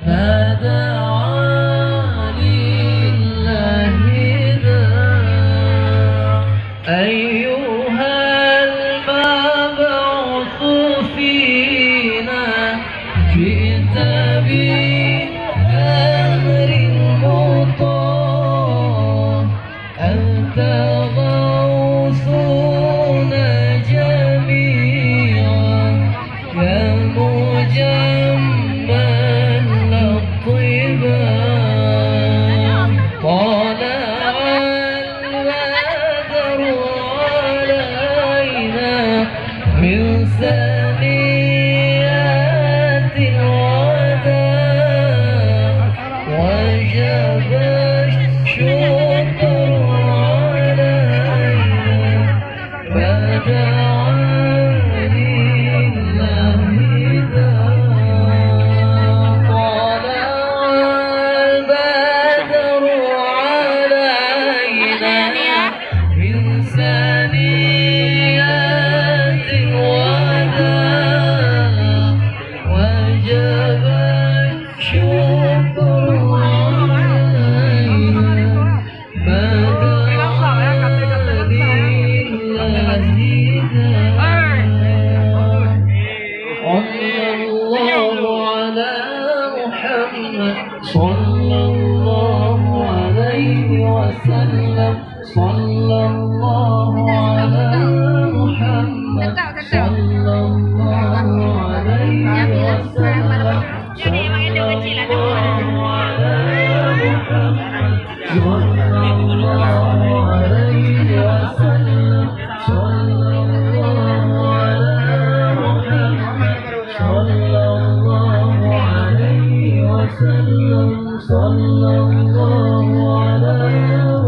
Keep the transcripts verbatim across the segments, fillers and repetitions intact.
فدعا لله داع. أيها المبعوث فينا، جئت بأمر مطاع. أنت غوثنا جميعا، يا مجمل الطباع. طلع البدر علينا من ثنيات الوداع، وجب الشكر علينا، فدعا لله داع. طلع البدر علينا من ثنيات الوداع، وجب الشكر علينا، فدعا لله داع. صلى الله على محمد، صلى الله عليه وسلم. صلى الله على محمد، صلى الله عليه وسلم. صلى الله على محمد، صلى الله عليه وسلم. صلى الله على محمد، صلى الله عليه وسلم. صلى الله على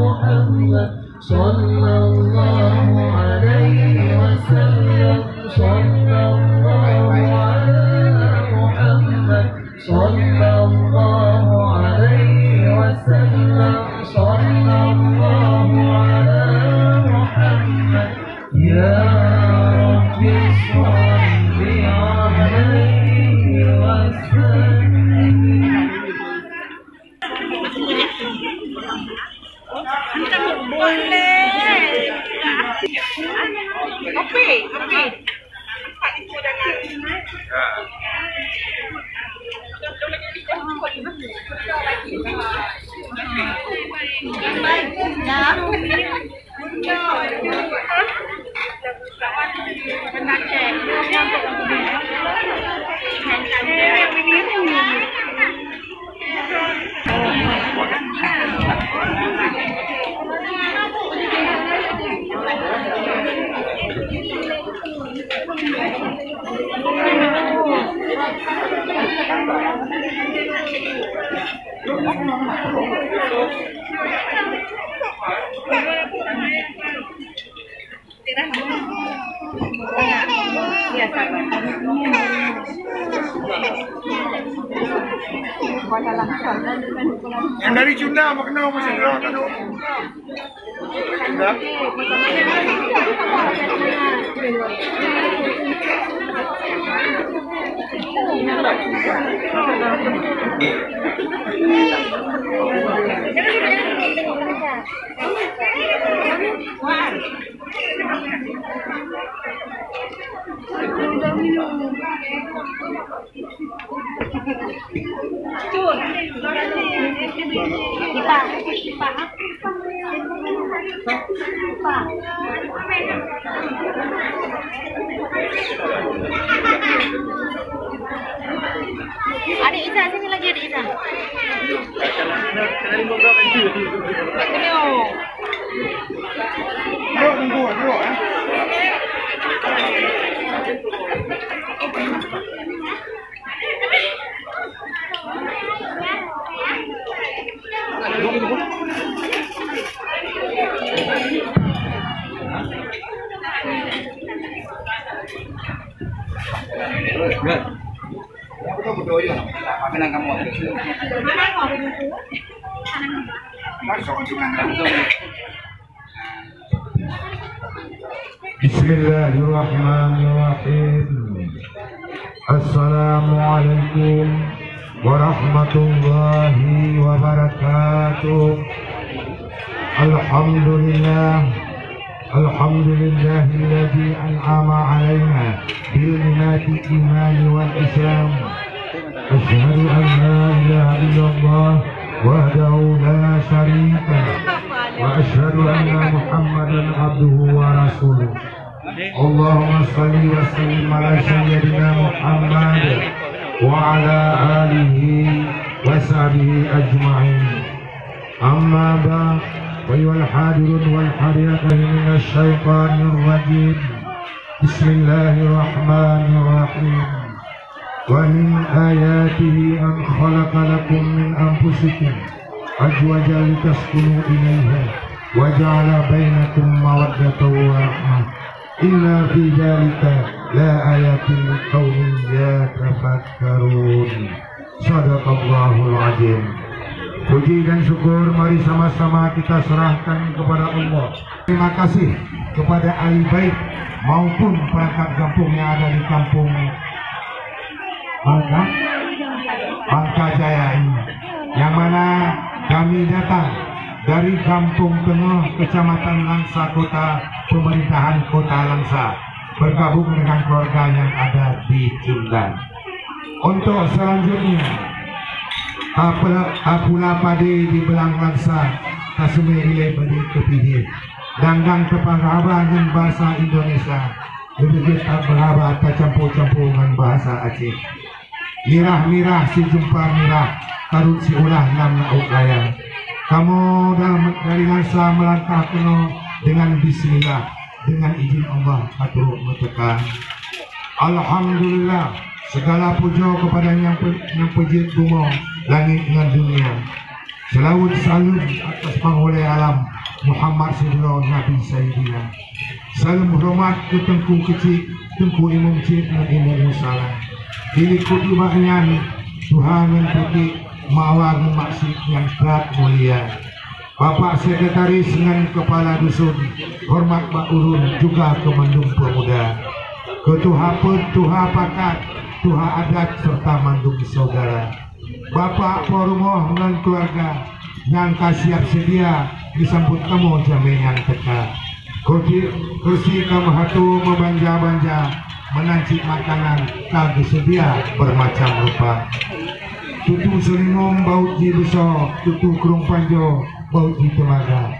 محمد، صلى الله عليه وسلم. صلى الله على محمد، صلى الله عليه وسلم. صلى الله على محمد. يا رب صل عليه وسلم. Kopi, kopi. Nyang dari Sunda meukeunong meusidroe tanoh. Sunda. Adik Iza, sini lagi, Adik Iza. Ayo. Duduk, tunggu, duduk, eh. Bismillahirrahmanirrahim. Assalamualaikum ورحمة الله وبركاته. الحمد لله. الحمد لله الذي أنعم علينا بنعمة الإيمان والإسلام. أشهد أن لا إله إلا الله وحده لا شريك له، وأشهد أن محمدا عبده ورسوله. اللهم صل وسلم على سيدنا محمد وعلى آله وصحبه أجمعين. أما بعد، أيها الحاضرون والحاضرات، من الشيطان الرجيم. بسم الله الرحمن الرحيم. ومن آياته أن خلق لكم من أنفسكم أزواجا لتسكنوا إليها وجعل بينكم مودة ورحمة إن في ذلك لآيات لقوم يتفكرون. Sadaqallahul Azim. Puji dan syukur mari sama-sama kita serahkan kepada Allah. Terima kasih kepada ahli bait maupun perangkat gampông yang ada di kampung Bangka, Bangka Jaya ini, yang mana kami datang dari Gampông Teungoh, Kecamatan Langsa Kota, Pemerintahan Kota Langsa, bergabung dengan keluarga yang ada di Cundan. Untuk selanjutnya, tapula, tapula padé di Belang Langsa, taseumé ilée padé keu pih jih. Dangdang teupeuraba ngon bahasa Indonesia, leubeh jeuet tapeuraba tacampur-campur ngon bahasa Aceh. Mirah-mirah sijumpa mirah, karut siulah lam laôt raya. Kamoe da-, dari Langsa meulangkah keunoe dengan bismillah, dengan izin Allah ka trok meuteuka. Alhamdulillah, segala puja kepada Nyang Pe-, Nyang Peujeuet bumoe, langét ngon dunia. Seulaweuet saleuem atas Panghulée Alam, Muhammad sidroe Nabi Saidina. Saleuem horeumat keu Teungku Keuchik, Teungku Imeum Chik ngon Imeum Musala. Dilikot ubak nyan, tuha ngon putéh, mawa ngon maksiet nyang that mulia. Bapak Sekretaris ngon Keupala Dusun, horeumat bak ulôn juga keu mandum peumuda. Keu tuha peuet, tuha pakat, tuha adat, serta mandum syedara. Bapak Po Rumoh ngon keuluwarga nyang ka siab seudia geusambot kamoe jamé nyang teuka. Kursi, kursi ka meuhatoe meubanja-banja, meunan cit makanan ka geuseudia beureumacam rupa. Tutu seulimong baut jih beusoe, tutu krueng panjoe baut jih teumaga.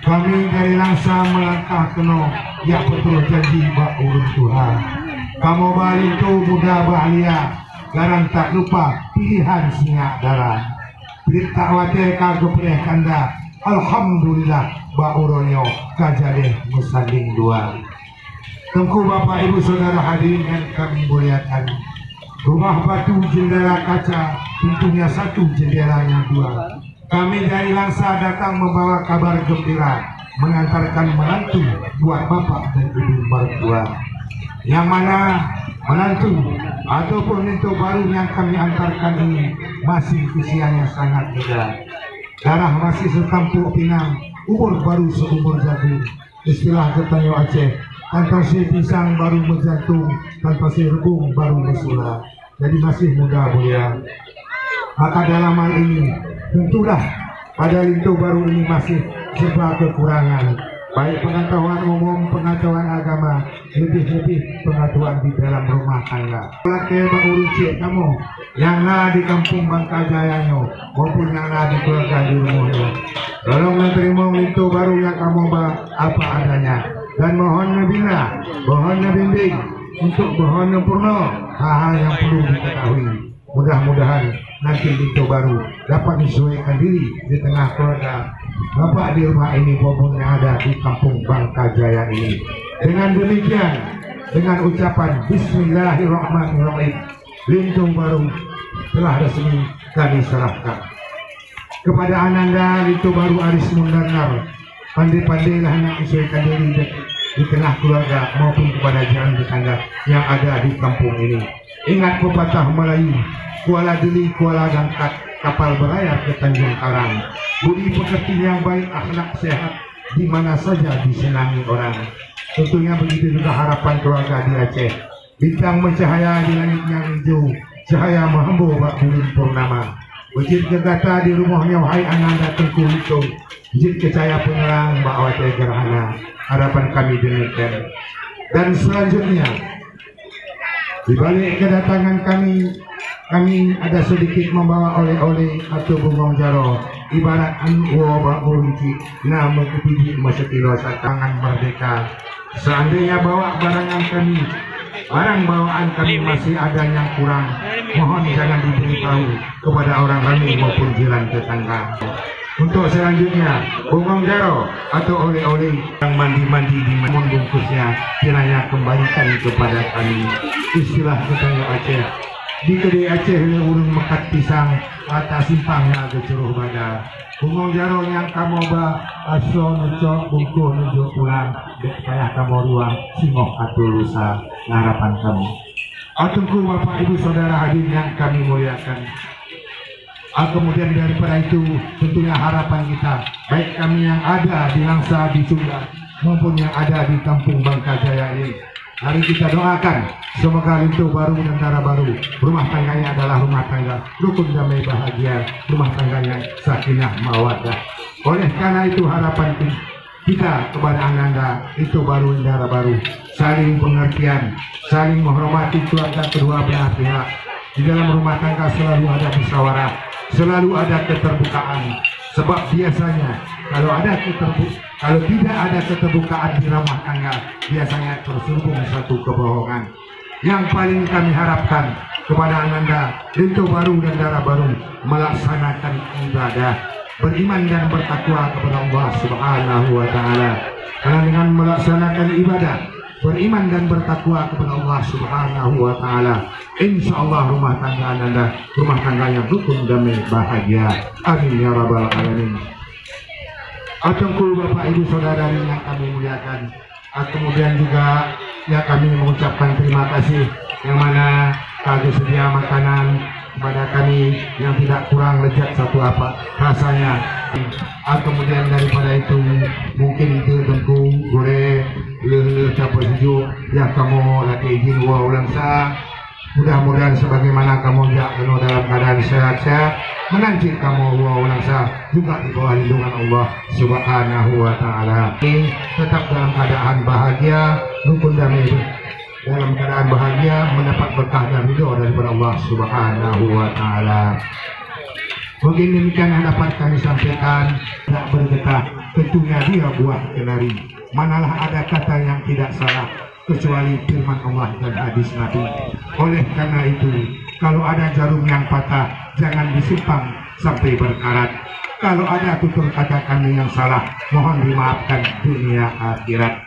Kami dari Langsa meulangkah keunoe jak peutroh janji bak ureuëng tuha. Kamoe ba linto muda bahlia, garan tak lupa pilihan sinyak dara. Priet tak watée ka geupreh kanda, alhamdulillah bak uroe nyoe ka jaleh meusandeng dua. Teungku, Bapak, Ibu, Saudara hadirin yang kami muliakan, rumah batu jendela kaca, pintunya satu, jendelanya dua. Kami dari Langsa datang membawa kabar gembira, mengantarkan menantu buat bapak dan ibu mertua. Yang mana menantu ataupun linto baru yang kami antarkan ini masih usianya sangat muda. Darah masih setampuk pinang, umur baru seumur jagung. Istilah geutanyoe Aceh, tan tasie pisang baru meujantung, tan tasie reubong baru meusula. Jadi masih muda, Buya. Maka dalam hal ini, tentulah pada linto baru ini masih serba kekurangan, baik pengetahuan umum, pengetahuan agama, lebih-lebih pengetahuan di dalam rumah tangga. Lakée bak ureuëng ciek kamoe nyang na di Kampung Bangka Jaya nyoe maupun nyang na di keuluwarga di rumoh nyoe. Tolong neuteurimong linto baru nyang kamoe ba apa adanya dan mohon neubina, mohon neubimbing untuk mohon neupeurunoe hal-hal nyang perlu diketahui. Mudah-mudahan nanti linto baru dapat menyesuaikan diri di tengah keluarga Bapak di rumah ini maupun yang ada di Kampung Bangka Jaya ini. Dengan demikian, dengan ucapan Bismillahirrahmanirrahim, linto baru telah resmi kami serahkan kepada Ananda linto baru Aris Mundanar. Pandai-pandailah nak menyesuaikan diri di, di tengah keluarga maupun kepada jiran tetangga yang ada di kampung ini. Ingat pepatah Melayu, "Kuala Deli, Kuala Gangkat, kapal berlayar ke Tanjung Karang." Budi pekerti yang baik, akhlak sehat, di mana saja disenangi orang. Tentunya begitu juga harapan keluarga di Aceh. Bintang bercahaya di langit yang hijau, Cahaya meuhambo bak buleuen purnama. Beujeuet keu gata di rumoh nyoe hai ananda Teungku Lintong, jeuet keu cahaya peuneurang bak watée geurhana. Harapan kami demikian. Dan selanjutnya, di balik kedatangan kami, kami ada sedikit membawa oleh-oleh atau bungong jaroe, ibarat aneuk woe bak ureueng chik na meukeupijik meuseukilo satangan merdeka. Seandainya bawa barangan kami, barang bawaan kami masih ada yang kurang, mohon jangan diberitahu kepada orang ramai maupun jiran tetangga. Untuk selanjutnya, bungong jaroe atau oleh-oleh yang mandi-mandi di bungkusnya, kiranya kembalikan kepada kami. Istilah tetangga Aceh. Di keudè Aceh lé ureueng meukat pisang, rata simpang na geucuroh bada. Bungong jaroe nyang kamoe ba, asoe neucok, bungkôh neujok pulang, bék payah kamoe ruang, singoh ateueh lusa, harapan kamoe. Teungku, Bapak, Ibu, Saudara hadirin yang kami muliakan. Ah, kemudian daripada itu, tentunya harapan kita, baik kami yang ada di Langsa, di Sunda, maupun yang ada di Kampung Bangka Jaya ini, mari kita doakan, semoga Lintong Baru dan Dara Baru, rumah tangganya adalah rumah tangga rukun damai bahagia, rumah tangga yang sakinah mawaddah. Oleh karena itu, harapan ki-, kita kepada ananda Lintong Baru dan Dara Baru, saling pengertian, saling menghormati keluarga kedua belah pihak. Di dalam rumah tangga selalu ada musyawarah, selalu ada keterbukaan. Sebab biasanya, kalau ada keterbu-, kalau tidak ada keterbukaan di rumah tangga, biasanya terselubung satu kebohongan. Yang paling kami harapkan kepada ananda Lintong Baru dan Dara Baru, melaksanakan ibadah, beriman dan bertakwa kepada Allah Subhanahu wa Ta'ala. Karena dengan melaksanakan ibadah, beriman dan bertakwa kepada Allah Subhanahu wa Ta'ala, insya Allah rumah tangga ananda rumah tangga yang rukun, damai, bahagia. Amin ya rabbal alamin. Teungku, Bapak, Ibu, Saudara yang kami muliakan, ah, kemudian juga, ya, kami mengucapkan terima kasih yang mana ka geusedia makanan kepada kami yang tidak kurang lezat satu apa rasanya. Ah, kemudian daripada itu, mungkin itu Teungku, gurée, lheueh-lheueh tapeusijuek, ya, kamoe lakée izin woe u Langsa. Mudah-mudahan sebagaimana kamoe jak keunoe dalam keadaan sehat-sehat, meunan cit kamoe woe u Langsa juga di bawah lindungan Allah Subhanahu wa Ta'ala. Tetap dalam keadaan bahagia, rukun damai, dalam keadaan bahagia, mendapat berkah dan ridha daripada Allah Subhanahu wa Ta'ala. Mungkin demikian yang dapat kami sampaikan, tidak bergetah, tentunya dia buah kenari. Manalah ada kata yang tidak salah, kecuali firman Allah dan hadis Nabi. Oleh karena itu, kalau ada jarum yang patah, jangan disimpang sampai berkarat. Kalau ada tutur kata kami yang salah, mohon dimaafkan dunia akhirat.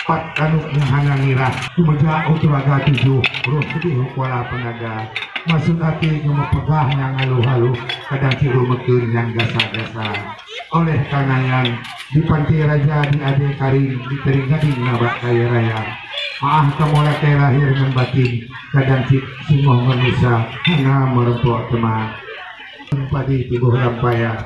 Pat keuneuk nyang hana nirah, kumeujak u Tulaga Tujoh, roh seudeh u Kuala Penaga. Maksud até nyang meupeugah nyang halo-halo, kadang cit rumeukheun nyang gasa-gasa. Oleh karena nyan, di Panté Raja, di Adé Karim, di Teuring Gading na bak kayée raya. Meuáh kamoe lakée lahé ngon batin, kadang cit singoh ngon lusa hana meurumpok teuma. Padé tuboh lam paya.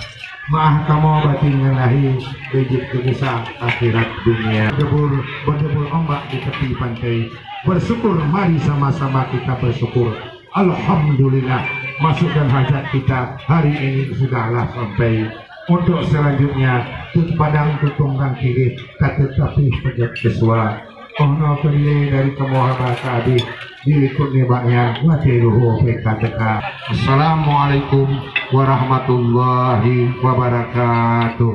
Meuáh kamoe batin ngon lahé, beujeuet keu gisa akhirat dunia. Deubur, berdebu ombak di tepi pantai. Bersyukur, mari sama-sama kita bersyukur. Alhamdulillah, maksud dan hajat kita hari ini sudahlah sampai. Untuk selanjutnya, teuk padang tutong dan kilih, ka teutapih peugét keusua. Oh noe keurilée dari kamoe haba ka habéh, dilikot nibak nyan watée luhô P K T K. Assalamualaikum warahmatullahi wabarakatuh.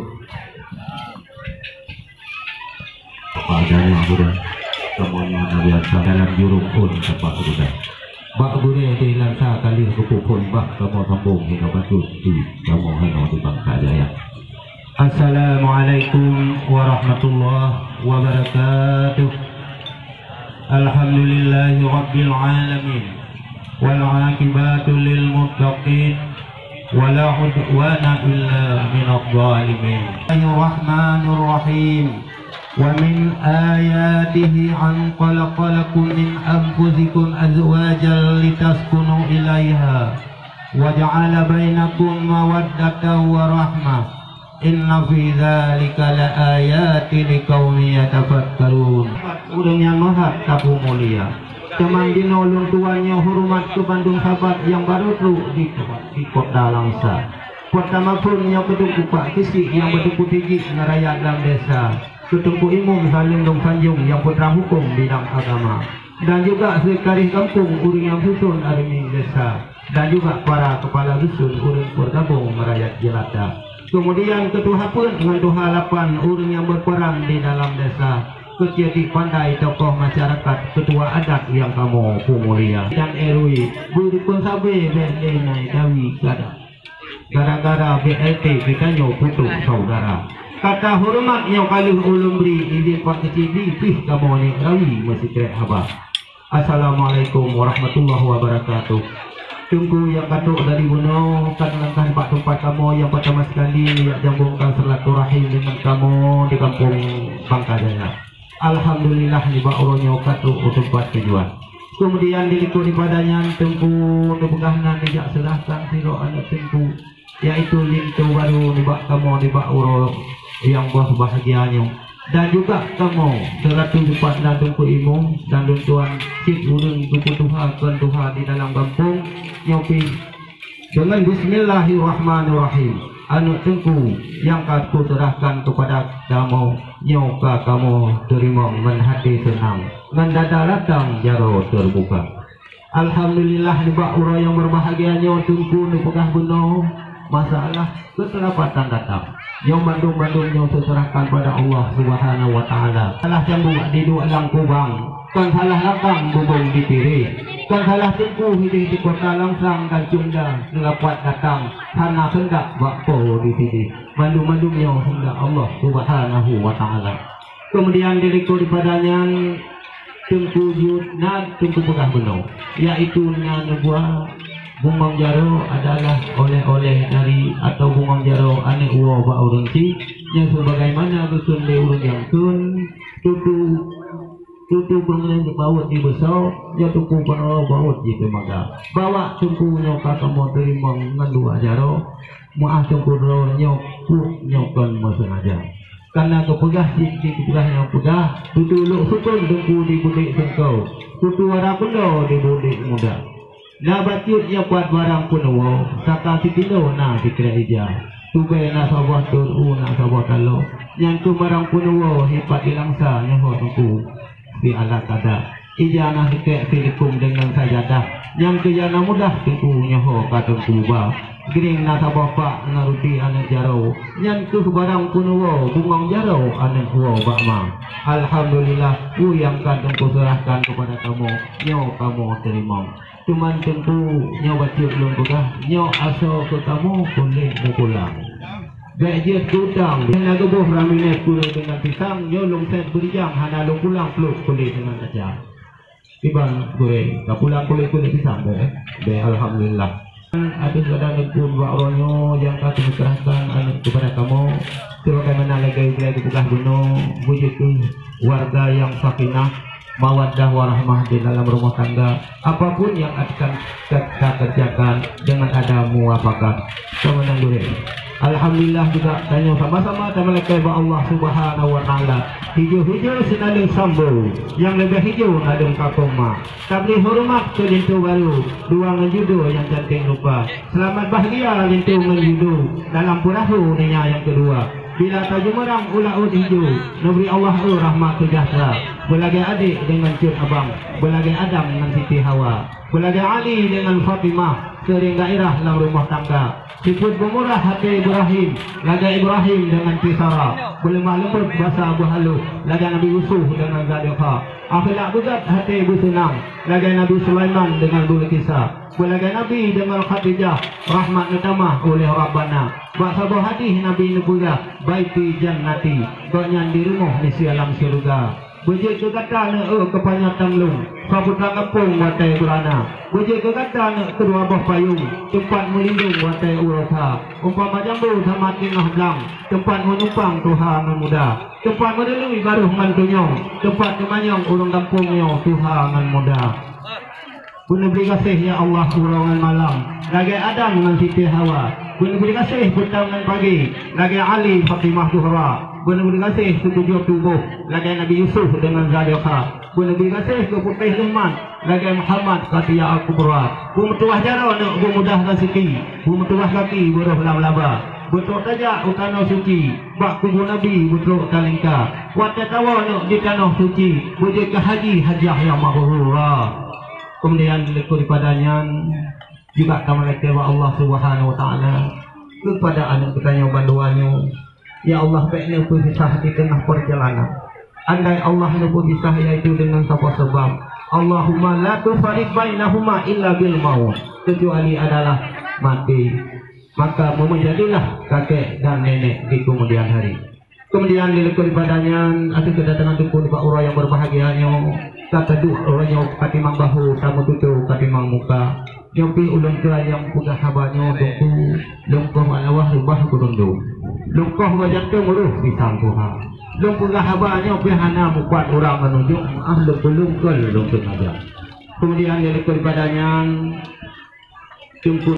Pak Jaya Muda, semuanya Nabi Hasan dalam jurung pun tempat sudah. Bak gurée di Langsa ka lheueh geupeuphon bah kamoe sambong hinoe bacut di kamoe hinoe di Bangka Jaya. Assalamualaikum warahmatullahi wabarakatuh. Alhamdulillahi rabbil alamin. Wal aqibatu lil muttaqin. Wa la udwana illa minadh dhalimin. Bismillahirrahmanirrahim. Wa min ayatihi an khalaqa lakum min anfusikum azwajan litaskunu ilaiha wa ja'ala bainakum mawaddatan wa rahmah. Inna fi dzalika laayatin liqaumin yatafakkarun. Ureuëng nyang meuhat tapeumulia. Teuma jinoe lôn tuan nyoe horeumat keu bandum sahabat nyang barô trok di, di kota Langsa. Peurtama phôn nyoe keu Teungku Pak Keuchik nyang beuteupeue tijik ngon rakyat lam desa. Keu Teungku Imum Salim Dong Sanjong nyang putra hukôm bidang agama. Dan juga sekretaris gampông ureuëng nyang susun areumieng desa. Dan juga para kepala dusun ureuëng peugabong meurayat jeulata. Keumudian keu tuha peuet ngon tuha lapan ureuëng nyang beuperan di dalam desa. Keu Ceutik Pandai tokoh masyarakat, ketua adat nyang kamoe peumulia. Dan R W, beurukon sabe bék lé nai dawi kada. Gara-gara B L T geutanyoe putôh saudara. Kata horeumat nyoe ka lheueh ulôn bri, idin Pak Keuchik di pih kamoe nyoe rawi meusikrek haba. Assalamualaikum warahmatullahi wabarakatuh. Teungku nyang ka trok dari bunoe, ka neulangkah bak teumpat kamoe nyang peurtama sekali jak jambongkan silaturahim deungon kamoe di Gampông Bangka Jaya. Alhamdulillah, nibak uroe nyoe ka trok u teumpat tujuan. Keumudian dilikot dipada nyan, Teungku neupeugah nan neujak seurahkan sidroe aneuk Teungku, yaitu linto barô nibak kamoe nibak uroe nyang boh bahgia nyoe. Dan juga kamoe, seuratu jupat dan Teungku Imum dan lôn tuan cit ureuëng geupeutuha kon tuha di dalam gampông nyoe pih. Deungon bismillahirrahmanirrahim, aneuk Teungku nyang ka kuseurahkan keupada kamoe nyoe ka kamoe teurimong ngon haté seunang, ngon dada lapang jaroe teubuka. Alhamdulillah, nibak uroe nyang beubahgia nyoe Teungku neupeugah bunoe masalah keuteurapatan datang. Nyoe bandum-bandum nyoe teuseurahkan pada Allah Subhanahu wa Taala. Salah cambuk diduek lam kubang, kon salah lapang bubông ditiré, kon salah Teungku hideh di kota Langsang dan Cunda neulapat datang hana keundak bak po di sideh. Bandum-bandum nyoe keundak Allah Subhanahu wa Taala. Keumudian dilikot dipada nyan, Teungku jeuet na Teungku peugah bunoe, yaitu na neubuat bungong jaroe adalah oleh-oleh dari atau bungong jaroe aneuk woe bak ureuëng chik, nyang sebagaimana geukheun lé ureuëng nyang kheun, tutu, tutu peungeuleng bawot jibeusoe, ya tutu peungeuleng bawot jiteumaga. Bawak Teungku nyoe ka kamoe teurimong ngon dua jaroe, meuáh Teungku droe nyoe peuet nyoe kon meuseungaja. Kareuna geupeugah cit, cit geupeugah nyang peugah, tutu lok sukon Teungku di Budik Seungkau, tutu ara peunoh di Budik Muda. Na bacut nyoe pat barang peunuwoe, saka sikilo na sikrek ija. Tubée na saboh, turu na saboh taloe, nyan keuh barang peunuwoe hipat di Langsa nyoe ho Teungku. Di alat adat. Ija na sikrek silikung deungon sajadah, nyang keu ija na mudah Teungku nyoe ho ka Teungku ba. Grieng na saboh pak ngon ruti aneuk jaroe, nyan keuh barang peunuwoe bungong jaroe aneuk woe bak ma. Alhamdulillah, peue nyang ka Teungku seurahkan keupada kamoe, nyoe kamoe teurimong. Teuma Teungku, nyoe bacut lôn peugah, nyoe asoe keu kamoe keuneuk meupulang. Bék jeuet keu utang, na geuboh ramine kureueng deungon pisang, nyoe lôn sép beurijang hana lôn pulang plôk kulét deungon kaca. Iban kureueng, ka pulang kulét-kulét pisang bék, eh? Bék, alhamdulillah. Ateueh gada neukheun bak uroe nyoe nyang ka teuseurahkan aneuk keupada kamoe, sebagaimana lagée geupeugah bunoe, beujeuet keu warga nyang sakinah, mawaddah warahmah di dalam rumah tangga, apapun nyang akan ka-, ka kerjakan dengan ada muwafaqah. Sama nang gurée. Alhamdulillah juga tanyoe sama-sama tameulakée bak Allah Subhanahu wa Taala. Hijau-hijau sinaleueng sambo, nyang leubeh hijau naleueng kakong ma. Tabri horeumat keu linto barô, dua ngon judo nyang cantik rupa. Seulamat bahgia linto ngon judo dalam peurahô donya nyang keudua. Bila tajeumeurang u laôt hijô, neubri Allah eu rahmat seujahteura, beulagée adék deungon cut abang, beulagée Adam ngon Siti Hawa, beulagée Ali deungon Fatimah, seuring gairah lam rumoh tangga. Sifeuet beumurah até Ibrahim, lagée Ibrahim deungon Sara, beuleumah leumbot basa beuhaloh, lagée Nabi Yusuf deungon Zaleukha. Akhlak beugat até beuseunang, lagée Nabi Sulaiman deungon Bilqisa. Beulagée Nabi deungon Khadijah, rahmat neutamah ulée Rabbana. Bak saboh hadih Nabi neupeugah, "Baiti jannati," gobnyan di rumoh miseue lam syeuruga. Beujeuet keu gata neueu keu panyöt tanglong, soe putra gampông watée beurana. Beujeuet keu gata neueu keudua boh payong, teumpat meulindong watée uroe that. Umpama jambo samat teungoh blang, teumpat meunumpang tuha ngon muda. Teumpat meudului barôh ngon tunyong, teumpat teumanyong ureuëng gampông nyoe tuha ngon muda. Beuneubri gaséh, ya Allah, uroe ngon malam, lagée Adam ngon Siti Hawa. Beuneubri gaséh, peutang ngon pagi, lagée Ali Fatimah Zuhra. Beuneubri gaséh, sikeujeup tuboh, lagée Nabi Yusuf deungon Zulaikha. Beuneubri gaséh, keu putéh lumat, lagée Muhammad Khadijah Al-Kubra. Beumeutuwah jaroe neuk beumudah raseuki, beumeutuwah gaki beurôh lam laba. Beutrok tajak u tanoh suci, bak kubu Nabi beutrok talingka. Watée tawoe neuk di tanoh suci, beujeuet keu haji hajah nyang mabrura. Keumudian dikeue daripada nyan, juga tameulakée bak Allah Subhanahu Wa Taala keupada aneuk geutanyoe bandua nyoe. Ya Allah, bék neupeupisah di teungoh peurjalanan. Andai Allah neupeupisah, yaitu deungon saboh sabab, Allahumma la tufarriq bainahuma illa bil maut, keucuali adalah maté. Maka meumeujadilah kakek dan nenek di keumudian hari. Keumudian di likot ibadah nyan, ateueh keudatangan teungku nibak uroe nyang beubahgia nyoe, ka taduek uroe nyoe ka timang bahô, tameututoe ka timang muka. Nyoe pih ulôn keurai nyang peugah haba nyoe, teungku, lôn koh bak lawah reubah gunong dum. Lôn koh bak jantung roh pisang tuha. Lôn peugah haba nyoe pih hana mupat urang meununjuk, meuáh lôn peulungkon lôn teungaja. Keumudian di likot ibadah nyan, teungku